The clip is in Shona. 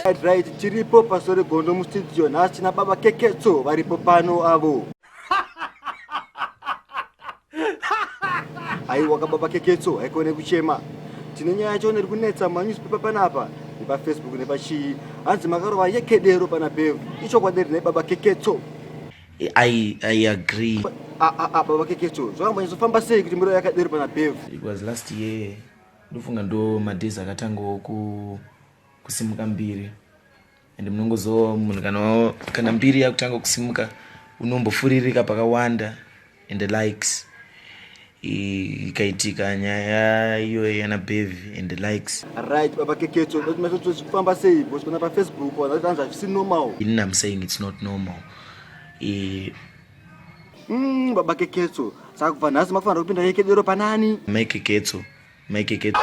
Right, right, tiripo pasore gondo mustudio nhasi tina baba Keketso varipo pano avo. Aiwa kababa Keketso haikone kuchema. Tine nyaya yacho iri kunetsa manewspaper panapa nepafacebook nepachii hanzi makarova yekedero pana Bev. Ichokwadi here baba Keketso? I agree. Ah, ah, ah, baba Keketso zvakambonyatsofamba sei kuti murova yakadero pana Bev? It was last year. Ndofunga ndo madays akatangawo kusimuka mbiri and munongozivawo munhu kana mbiri yakutanga kusimuka unombofuririka pakawanda and the likes ikaitika nyaya iyoyo yana Bev and the likes. Right, baba Keketso, ndoti sei because kuna pafacebook vanhu vati hazvisi normal. Ini I'm saying it's not normal. Baba Keketso, saka kubva nhasi makufanira kupinda yekedero panani? Mai Keketso, Mai Keketso.